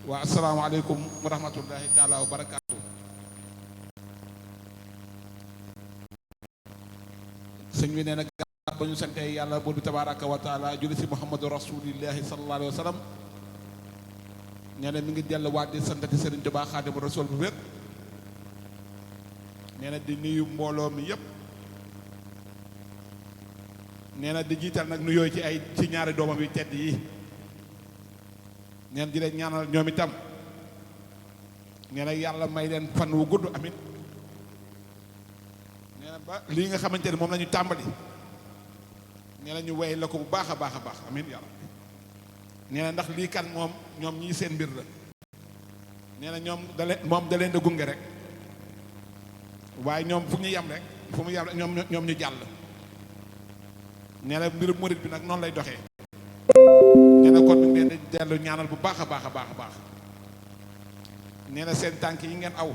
waa asalaamaaleykum wa rahmatullahi taala wa barakaatu. sëñ bi nee na gàtt ba ñu sante yàlla buur bi tabaraka wa taala julli si muhammadu rasulillahi sallallahu alayhi wa sallam nee na mi ngi delluwaat di santati Sëriñ Tuubaa Xaadimu Rasuul bu wér. nee na di nuyu mbooloo mi yépp. nee na di jiital nag nuyoo ci ñaari doomam yu tedd yi. neen di leen ñaanal ñoom itam. nee na yàlla may leen fan wu gudd amin. nee na ba lii nga xamante ne moom la ñu tàmbali. nee na ñu way la ko bu baax a baax a baax amin yàlla. nee na ndax lii kan moom ñoom ñii seen mbir la. nee na moom da leen da gunge rek. waaye ñoom fu ñu yem rek fu mu yem rek ñoom ñu jàll. nee na mbiru murit bi nag noonu lay doxee. nee na kon mi ngi leen di dellu ñaanal bu baax a baax a baax a baax. nee na seen tànk yi ngeen aw.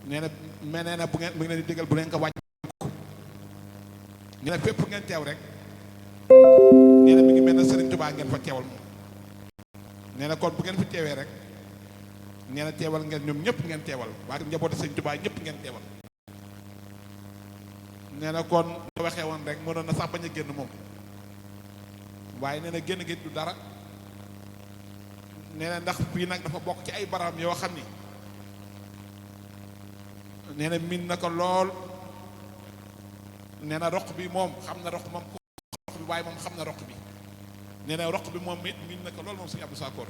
nee na mais nee na bu ngeen mu ngi leen di digal bu leen ko wàcc. nee na fépp ngeen teew rek. nee na mi ngi mel ne Sëriñ Tuubaa ngeen fa teewal moom. nee na kon bu ngeen fi teewee rek. nee na teewal ngeen ñoom ñëpp ngeen teewal waaye njabootu Sëriñ Tuubaa ñëpp ngeen teewal. nee na kon nga waxee woon rek mënoon na sax bañ a génn moom. waaye nee na génn gi du dara. nee na ndax fii nag dafa bokk ci ay baram yoo xam ni. nee na miin na ko lool. nee na roq bi moom xam na roq moom roq bi waaye moom xam na roq bi. nee na roq bi moom it miin na ko lool moom suñu Abdou Sakor.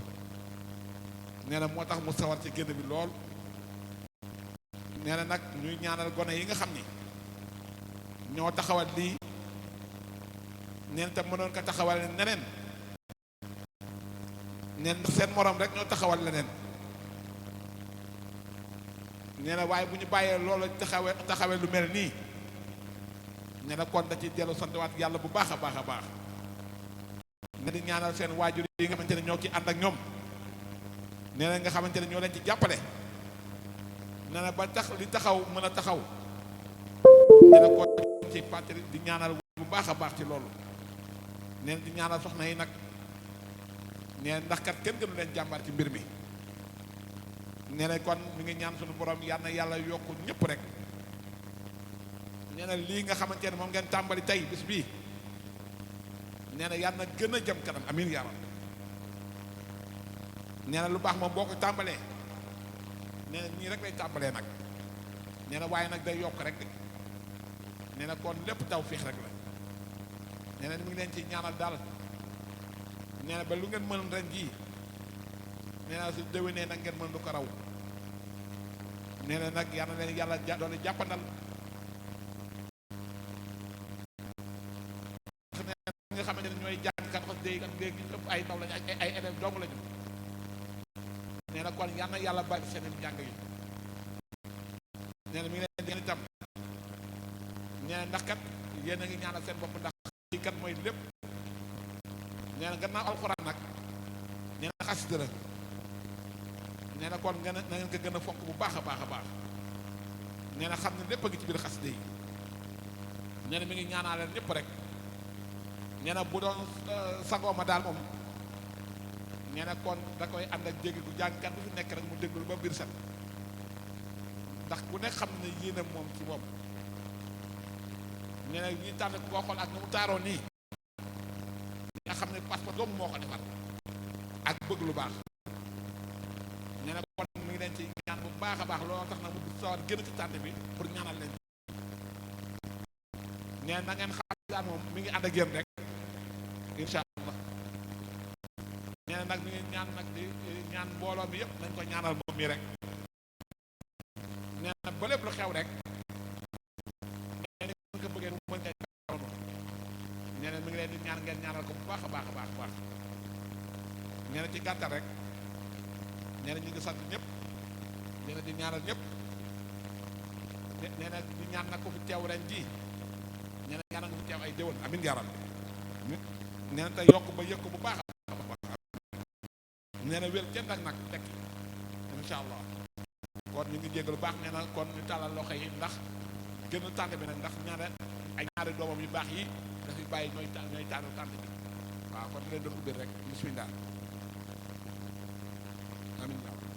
nee na moo tax mu sawar ci génn bi lool. nee na nag ñuy ñaanal gone yi nga xam ni ñoo taxawal lii. nee na tam mënoon ko taxawal neneen. nee na seen morom rek ñoo taxawal leneen. nee na waaye bu ñu bàyyee loolu taxawee lu mel nii. nee na kon da ci dellu santawaat yàlla bu baax a baax a baax. nga di ñaanal seen waajur yi nga xamante ne ñoo ci ànd ak ñoom. nee na nga xamante ne ñoo leen ci jàppale. nee na ba tax li taxaw mën a taxaw. nee na kon ci fàttali di ñaanal bu baax a baax ci loolu. nee na di ñaanal soxna yi nag. nee na ndax kat kenn gënu leen jàmbaar ci mbir mi. nee na kon mi ngi ñaan suñu borom yal na yàlla yokku ñëpp rek. nee na lii nga xamante ne moom ngeen tàmbali tey bis bii. nee na yal na gën a jëm kanam amiin yaa rabbi. nee na lu baax moom boo ko tàmbalee. nee na nii rek lay tàmbalee nag. nee na waaye nag day yokk rek de. nee na kon lépp taw fiix rek la. nee na mi ngi leen ci ñaanal daal. nee na ba lu ngeen mën ren jii. nee na su déwénee nag ngeen mën lu ko raw. nee na nag yal na leen yàlla doole jàppandal. nga xamante ne ñooy jàngkat xos dé ak léegi ëpp ay ndaw lañu ay élèves dong lañu. nee na kon yal na yàlla bàyyi seen jàng yi. nee na mi ngi leen di itam. nee na ndax kat yéen a ngi ñaanal seen bopp ndax kii kat mooy lépp. nee na gannaaw alxuraan nag. nee na xasida la. nee na kon na ngeen ko gën a fonk bu baax a baax a baax. nee na xam ne lépp a ngi ci biir xasida yi. nee na mi ngi ñaanal leen ñëpp rek. nee na bu doon sagooma daal moom. nee na kon da koy ànd ak jéggi bu jàngkat bu fi nekk rek mu déglul ba biir set. ndax ku nekk xam ne yéenam moom ci moom. nee na ñi tànn koo xool ak nu mu taaroo nii. nga xam ne passeport doomu moo ko defar. ak bëgg lu baax. nee na kon mi ngi leen ci ñaan bu baax a baax looloo tax na mu sawar génn ci tànn bi pour ñaanal leen. nee na ngeen xam daal moom mi ngi ànd ak yéen rek. incha allah. nee na nag mi ngi ñaan nag di ñaan mbooloo mi yëpp nañ ko ñaanal moom mi rek. nee na ba lépp lu xew rek. nee na ñu ko bëggee mu mën a nee na mi ngi leen di ñaan ngeen ñaanal ko bu baax a baax a baax a baax. nee na ci gàttal rek. nee na ñu ngi sant ñëpp. nee na di ñaanal ñëpp. nee na di ñaan nag ko fi teew ren ji. nee na ñaanal nga fi teew ay déwén amin yaram. nee na te yokk ba yëkk bu baax a baax. nee na wér kenn ak nag tekk incha allah. kon ñu ngi jéggalu baax nee na kon ñu tàllal loxo yi ndax gën a tànn bi nag ndax ñaari doomam yu baax yi dafay bàyyi ñooy tànn tànn bi waaw kon leen doon ubbi rek bismillah amiin